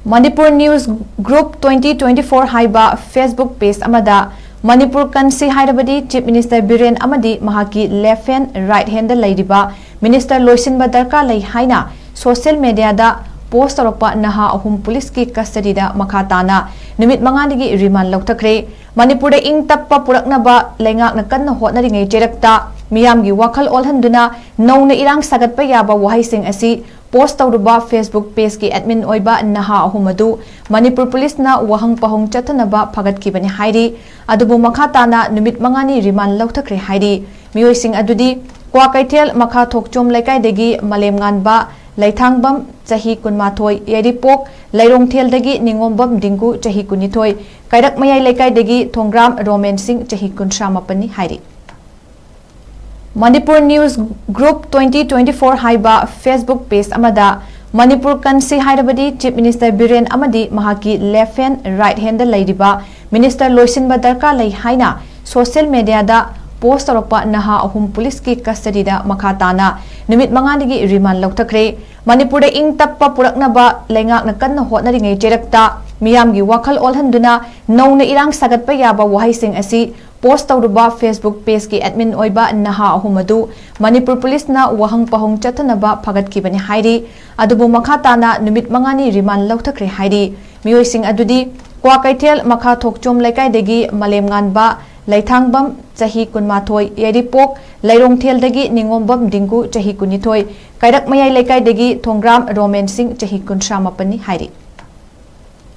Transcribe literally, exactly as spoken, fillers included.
Manipur News Group twenty twenty-four ꯍꯥꯏꯕ Facebook page ꯑꯃꯗ ꯃꯅꯤꯄꯨꯔ ꯀꯟꯁꯤ ꯍꯥꯏꯔꯕꯗꯤ Chief Minister ꯕꯤꯔꯦꯟ ꯑꯃꯗꯤ ꯃꯍꯥꯛꯀꯤ left hand, right handꯗ ꯂꯩꯔꯤꯕ minister ꯂꯣꯏꯁꯤꯟꯕ ꯗꯔꯀꯥꯔ ꯂꯩ ꯍꯥꯏꯅ social mediaꯗ post ꯇꯧꯔꯛꯄ ꯅꯍꯥ ꯑꯍꯨꯝ policeꯀꯤ custodyꯗ ꯃꯈꯥ ꯇꯥꯅ ꯅꯨꯃꯤꯠ ꯃꯉꯥꯅꯤꯒꯤ remand ꯂꯧꯊꯈ꯭ꯔꯦ꯫ ꯃꯅꯤꯄꯨꯔꯗ ꯏꯪ ꯇꯞꯄ ꯄꯨꯔꯛꯅꯕ ꯂꯩꯉꯥꯛꯅ ꯀꯟꯅ ꯍꯣꯠꯅꯔꯤꯉꯩ ꯆꯩꯔꯛꯇ ꯃꯤꯌꯥꯝꯒꯤ ꯋꯥꯈꯜ ꯑꯣꯜꯍꯟꯗꯨꯅ ꯅꯧꯅ ꯏꯔꯥꯡ ꯁꯥꯒꯠꯄ ꯌꯥꯕ ꯋꯥꯍꯩꯁꯤꯡ ꯑꯁꯤ post ꯇꯧꯔꯨꯕ Facebook pageꯀꯤ admin ꯑꯣꯏꯕ ꯅꯍꯥ ꯑꯍꯨꯝ ꯑꯗꯨ ꯃꯅꯤꯄꯨꯔ policeꯅ ꯋꯥꯍꯪ ꯄꯥꯎꯍꯪ ꯆꯠꯊꯅꯕ ꯐꯥꯒꯠꯈꯤꯕꯅꯤ ꯍꯥꯏꯔꯤ꯫ ꯑꯗꯨꯕꯨ ꯃꯈꯥ ꯇꯥꯅ ꯅꯨꯃꯤꯠ ꯃꯉꯥꯅꯤ remand ꯂꯧꯊꯈ꯭ꯔꯦ ꯍꯥꯏꯔꯤ꯫ ꯃꯤꯑꯣꯏꯁꯤꯡ ꯑꯗꯨꯗꯤ ꯀ꯭ꯋꯥꯀꯩꯊꯦꯜ, ꯃꯈꯥ ꯊꯣꯛꯆꯣꯝ ꯂꯩꯀꯥꯏꯗꯒꯤ ꯃꯥꯂꯦꯝꯉꯥꯟꯕ ꯂꯩꯊꯥꯡꯕꯝ, ꯆꯍꯤ ꯀꯨꯟꯃꯥꯊꯣꯏ, ꯌꯥꯏꯔꯤꯄꯣꯛ ꯂꯩꯔꯣꯡꯊꯦꯜꯗꯒꯤ ꯅꯤꯉꯣꯝꯕꯝ ꯗꯤꯡꯒꯨ, ꯆꯍꯤ ꯀꯨꯟꯅꯤꯊꯣꯏ, ꯀꯩꯔꯛꯃꯌꯥꯏ ꯂꯩꯀꯥꯏꯗꯒꯤ ꯊꯣꯡꯒ꯭ꯔꯥꯝ ꯔꯣꯃꯦꯟ ꯁꯤꯡ, ꯆꯍꯤ ꯀꯨꯟꯊ꯭ꯔꯥ ꯃꯥꯄꯟꯅꯤ ꯍꯥꯏꯔꯤ꯫ Manipur News Group twenty twenty-four ꯍꯥꯏꯕ Facebook page ꯑꯃꯗ ꯃꯅꯤꯄꯨꯔ ꯀꯟꯁꯤ ꯍꯥꯏꯔꯕꯗꯤ Chief Minister ꯕꯤꯔꯦꯟ ꯑꯃꯗꯤ ꯃꯍꯥꯛꯀꯤ left hand, right handꯗ ꯂꯩꯔꯤꯕ minister ꯂꯣꯏꯁꯤꯟꯕ ꯗꯔꯀꯥꯔ ꯂꯩ ꯍꯥꯏꯅ social mediaꯗ post ꯇꯧꯔꯛꯄ ꯅꯍꯥ ꯑꯍꯨꯝ policeꯀꯤ custodyꯗ ꯃꯈꯥ ꯇꯥꯅ ꯅꯨꯃꯤꯠ ꯃꯉꯥꯅꯤꯒꯤ remand ꯂꯧꯊꯈ꯭ꯔꯦ꯫ ꯃꯅꯤꯄꯨꯔꯗ ꯏꯪ ꯇꯞꯄ ꯄꯨꯔꯛꯅꯕ ꯂꯩꯉꯥꯛꯅ ꯀꯟꯅ ꯍꯣꯠꯅꯔꯤꯉꯩ ꯆꯩꯔꯛꯇ ꯃꯤꯌꯥꯝꯒꯤ ꯋꯥꯈꯜ ꯑꯣꯜꯍꯟꯗꯨꯅ ꯅꯧꯅ ꯏꯔꯥꯡ ꯁꯥꯒꯠꯄ ꯌꯥꯕ ꯋꯥꯍꯩꯁꯤꯡ ꯑꯁꯤ post ꯇꯧꯔꯨꯕ Facebook pageꯀꯤ admin ꯑꯣꯏꯕ ꯅꯍꯥ ꯑꯍꯨꯝ ꯑꯗꯨ ꯃꯅꯤꯄꯨꯔ policeꯅ ꯋꯥꯍꯪ ꯄꯥꯎꯍꯪ ꯆꯠꯊꯅꯕ ꯐꯥꯒꯠꯈꯤꯕꯅꯤ ꯍꯥꯏꯔꯤ꯫ ꯑꯗꯨꯕꯨ ꯃꯈꯥ ꯇꯥꯅ ꯅꯨꯃꯤꯠ ꯃꯉꯥꯅꯤ remand ꯂꯧꯊꯈ꯭ꯔꯦ ꯍꯥꯏꯔꯤ꯫ ꯃꯤꯑꯣꯏꯁꯤꯡ ꯑꯗꯨꯗꯤ ꯀ꯭ꯋꯥꯀꯩꯊꯦꯜ, ꯃꯈꯥ ꯊꯣꯛꯆꯣꯝ ꯂꯩꯀꯥꯏꯗꯒꯤ ꯃꯥꯂꯦꯝꯉꯥꯟꯕ ꯂꯩꯊꯥꯡꯕꯝ, ꯆꯍꯤ ꯀꯨꯟꯃꯥꯊꯣꯏ, ꯌꯥꯏꯔꯤꯄꯣꯛ ꯂꯩꯔꯣꯡꯊꯦꯜꯗꯒꯤ ꯅꯤꯉꯣꯝꯕꯝ ꯗꯤꯡꯒꯨ, ꯆꯍꯤ ꯀꯨꯟꯅꯤꯊꯣꯏ, ꯀꯩꯔꯛꯃꯌꯥꯏ ꯂꯩꯀꯥꯏꯗꯒꯤ ꯊꯣꯡꯒ꯭ꯔꯥꯝ ꯔꯣꯃꯦꯟ ꯁꯤꯡ, ꯆꯍꯤ ꯀꯨꯟꯊ꯭ꯔꯥ ꯃꯥꯄꯟꯅꯤ ꯍꯥꯏꯔꯤ꯫